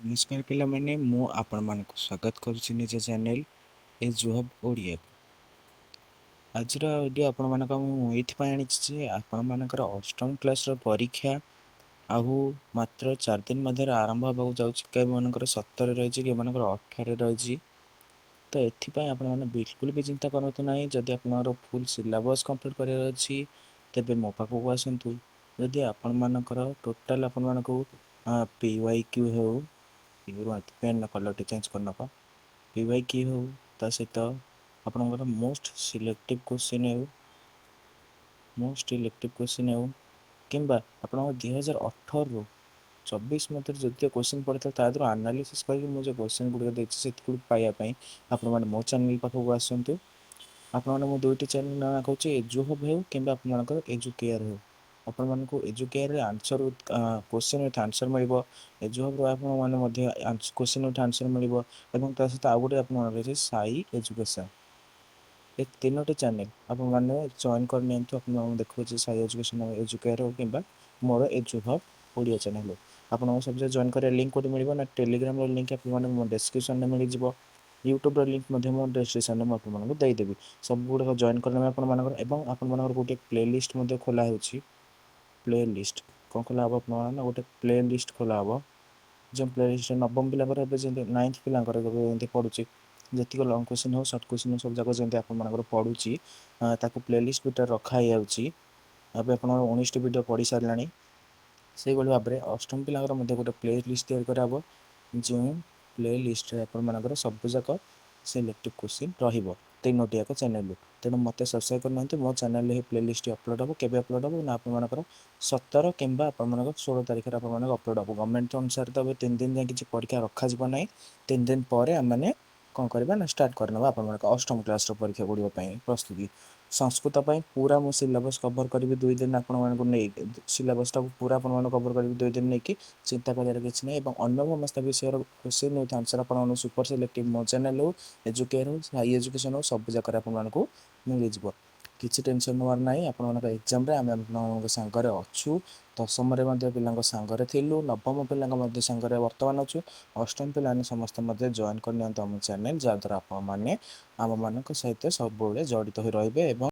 ନମସ୍କାର ପିଲାମାନେ, ମୁଁ ଆପଣମାନଙ୍କୁ ସ୍ୱାଗତ କରୁଛି ନିଜ ଚ୍ୟାନେଲ ଏଜୁହବ୍ ଓଡ଼ିଆକୁ। ଆଜିର ଭିଡ଼ିଓ ଆପଣମାନଙ୍କ ମୁଁ ଏଇଥିପାଇଁ ଆଣିଛି ଯେ ଆପଣମାନଙ୍କର ଅଷ୍ଟମ କ୍ଲାସ୍ର ପରୀକ୍ଷା ଆଉ ମାତ୍ର 4 ଦିନ ମଧ୍ୟରେ ଆରମ୍ଭ ହେବାକୁ ଯାଉଛି। କେଉଁମାନଙ୍କର 17 ରହିଛି, କେଉଁମାନଙ୍କର 18ରେ ରହିଛି। ତ ଏଥିପାଇଁ ଆପଣମାନେ ବିଲକୁଲ ବି ଚିନ୍ତା କରନ୍ତୁ ନାହିଁ। ଯଦି ଆପଣଙ୍କର ଫୁଲ୍ ସିଲାବସ୍ କମ୍ପ୍ଲିଟ୍ କରିବାର ଅଛି, ତେବେ ମୋ ପାଖକୁ ଆସନ୍ତୁ। ଯଦି ଆପଣମାନଙ୍କର ଟୋଟାଲ୍ ଆପଣମାନଙ୍କୁ PYQ ହେଉ, ପେନ୍ କଲର୍ଟି ଚେଞ୍ଜ କରିନେବା, PYQ ହେଉ, ତା ସହିତ ଆପଣଙ୍କର ମୋଷ୍ଟ ସିଲେକ୍ଟିଭ୍ କୋଶ୍ଚିନ୍ ହେଉ, ମୋଷ୍ଟ ସିଲେକ୍ଟିଭ୍ କୋଶ୍ଚିନ୍ ହେଉ, କିମ୍ବା ଆପଣଙ୍କ 2018ରୁ 24 ମଧ୍ୟରେ ଯେତିକି କୋଶ୍ଚିନ୍ ପଡ଼ିଥିଲା, ତା ଦେହରୁ ଆନାଲିସିସ୍ କରିକି ମୁଁ ଯେଉଁ କୋଶ୍ଚିନ୍ ଗୁଡ଼ିକ ଦେଇଛି, ସେତିକି ପାଇବା ପାଇଁ ଆପଣମାନେ ମୋ ଚ୍ୟାନେଲ୍ ପାଖକୁ ଆସନ୍ତୁ। ଆପଣମାନେ, ମୁଁ ଦୁଇଟି ଚ୍ୟାନେଲ୍ ନାଁ କହୁଛି, ଏଜୁହବ୍ ହେଉ କିମ୍ବା ଆପଣମାନଙ୍କର ଏଜୁକେୟାର ହେଉ। ଆପଣମାନଙ୍କୁ ଏଜୁକେୟାରରେ ଆନ୍ସର୍ କ୍ୱେଶ୍ଚିନ୍ ୱିଥ୍ ଆନ୍ସର୍ ମିଳିବ। ଏଜୁହବ୍ରୁ ଆପଣମାନେ ମଧ୍ୟ କ୍ୱେଶ୍ଚିନ୍ ୱିଥ୍ ଆନ୍ସର୍ ମିଳିବ ଏବଂ ତା ସହିତ ଆଉ ଗୋଟେ ଆପଣଙ୍କର ରହିଛି ସାଇ ଏଜୁକେସନ୍। ଏ ତିନୋଟି ଚ୍ୟାନେଲ୍ ଆପଣମାନେ ଜଏନ୍ କରିନିଅନ୍ତୁ। ଆପଣଙ୍କୁ ଦେଖାଉଛି ସାଇ ଏଜୁକେସନ୍, ଏଜୁକେୟାର ହେଉ କିମ୍ବା ମୋର ଏଜୁହବ୍ ଓଡ଼ିଆ ଚ୍ୟାନେଲ୍ ହେଉ। ଆପଣଙ୍କ ସବୁ ଜଏନ୍ କରିବା ଲିଙ୍କ୍ କେଉଁଠି ମିଳିବ ନା ଟେଲିଗ୍ରାମର ଲିଙ୍କ୍ ଆପଣମାନଙ୍କୁ ମୋ ଡେସ୍କ୍ରିପସନ୍ରେ ମିଳିଯିବ। ୟୁଟ୍ୟୁବ୍ର ଲିଙ୍କ୍ ମଧ୍ୟ ମୋ ଡେସ୍କ୍ରିପସନ୍ରେ ମୁଁ ଆପଣମାନଙ୍କୁ ଦେଇଦେବି। ସବୁ ଗୁଡ଼ିକ ଜଏନ୍ କରିନେବେ ଆପଣମାନଙ୍କର ଏବଂ ଆପଣମାନଙ୍କର ଗୋଟିଏ ପ୍ଲେ ଲିଷ୍ଟ ମଧ୍ୟ ଖୋଲା ହେଉଛି। ପ୍ଲେ ଲିଷ୍ଟ କ'ଣ ଖୋଲା ହେବ ଆପଣଙ୍କର ନା ଗୋଟେ ପ୍ଲେ ଲିଷ୍ଟ ଖୋଲା ହେବ, ଯେଉଁ ପ୍ଲେ ଲିଷ୍ଟରେ ନବମ ପିଲାଙ୍କର ଏବେ ଯେମିତି, ନାଇନ୍ଥ ପିଲାଙ୍କର ଏବେ ଯେମିତି ପଡ଼ୁଛି, ଯେତିକି ଲଙ୍ଗ୍ କ୍ୱେଶ୍ଚିନ୍ ହେଉ, ସର୍ଟ କ୍ୱେଶ୍ଚିନ୍ ହେଉ, ସବୁ ଯାକ ଯେମିତି ଆପଣମାନଙ୍କର ପଡ଼ୁଛି, ତାକୁ ପ୍ଲେ ଲିଷ୍ଟ ଭିତରେ ରଖା ହେଇଯାଉଛି। ଏବେ ଆପଣଙ୍କର 19ଟି ଭିଡ଼ିଓ ପଡ଼ି ସାରିଲାଣି। ସେଇଭଳି ଭାବରେ ଅଷ୍ଟମ ପିଲାଙ୍କର ମଧ୍ୟ ଗୋଟେ ପ୍ଲେ ଲିଷ୍ଟ ତିଆରି କରାହେବ, ଯେଉଁ ପ୍ଲେ ଲିଷ୍ଟରେ ଆପଣମାନଙ୍କର ସବୁଯାକ ସିଲେକ୍ଟିଭ୍ କ୍ୱେଶ୍ଚିନ୍ ରହିବ ତିନୋଟି ଯାକ ଚ୍ୟାନେଲରୁ। ତେଣୁ ମୋତେ ସବସ୍କ୍ରାଇବ୍ କରିନିଅନ୍ତୁ। ମୋ ଚ୍ୟାନେଲରେ ଏହି ପ୍ଲେ ଲିଷ୍ଟଟି ଅପଲୋଡ଼ ହେବ। କେବେ ଅପଲୋଡ଼ ହେବ ନା ଆପଣମାନଙ୍କର 17 କିମ୍ବା ଆପଣମାନଙ୍କର 16 ତାରିଖରେ ଆପଣମାନଙ୍କ ଅପଲୋଡ଼ ହେବ। ଗଭର୍ଣ୍ଣମେଣ୍ଟ ଅନୁସାରେ ତ ଏବେ 3 ଦିନ ଯାଏଁ କିଛି ପରୀକ୍ଷା ରଖାଯିବ ନାହିଁ। 3 ଦିନ ପରେ ଆମେମାନେ କ'ଣ କରିବା ନା ଷ୍ଟାର୍ଟ କରିନେବା ଆପଣମାନଙ୍କ ଅଷ୍ଟମ କ୍ଲାସ୍ର ପରୀକ୍ଷା ଗୁଡ଼ିକ ପାଇଁ ପ୍ରସ୍ତୁତି। ସଂସ୍କୃତ ପାଇଁ ପୁରା ମୁଁ ସିଲାବସ୍ କଭର୍ କରିବି 2 ଦିନ ଆପଣମାନଙ୍କୁ ନେଇକି। ସିଲାବସ୍ଟାକୁ ପୁରା ଆପଣମାନଙ୍କୁ କଭର୍ କରିବି 2 ଦିନ ନେଇକି, ଚିନ୍ତା କରିବାର କିଛି ନାହିଁ। ଏବଂ ଅନ୍ୟ ସମସ୍ତ ବିଷୟର କ୍ୱେଶ୍ଚିନ୍ ୱିଥ୍ ଆନ୍ସର୍ ଆପଣମାନଙ୍କୁ ସୁପର ସିଲେକ୍ଟିଭ୍ ମୋ ଚ୍ୟାନେଲ୍ ହଉ, ଏଜୁକେୟାର ହଉ, ସାଇ ଏଜୁକେସନ୍ ହଉ, ସବୁ ଜାଗାରେ ଆପଣମାନଙ୍କୁ ମିଳିଯିବ। କିଛି ଟେନସନ୍ ନେବାର ନାହିଁ। ଆପଣମାନଙ୍କ ଏକ୍ଜାମ୍ରେ ଆମେ ଆପଣଙ୍କ ସାଙ୍ଗରେ ଅଛୁ। ଦଶମରେ ମଧ୍ୟ ପିଲାଙ୍କ ସାଙ୍ଗରେ ଥିଲୁ, ନବମ ପିଲାଙ୍କ ମଧ୍ୟ ସାଙ୍ଗରେ ବର୍ତ୍ତମାନ ଅଛୁ। ଅଷ୍ଟମ ପିଲାମାନେ ସମସ୍ତେ ମଧ୍ୟ ଜଏନ୍ କରିନିଅନ୍ତୁ ଆମ ଚ୍ୟାନେଲ୍, ଯାହାଦ୍ୱାରା ଆପଣମାନେ ଆମମାନଙ୍କ ସହିତ ସବୁବେଳେ ଜଡ଼ିତ ହୋଇ ରହିବେ ଏବଂ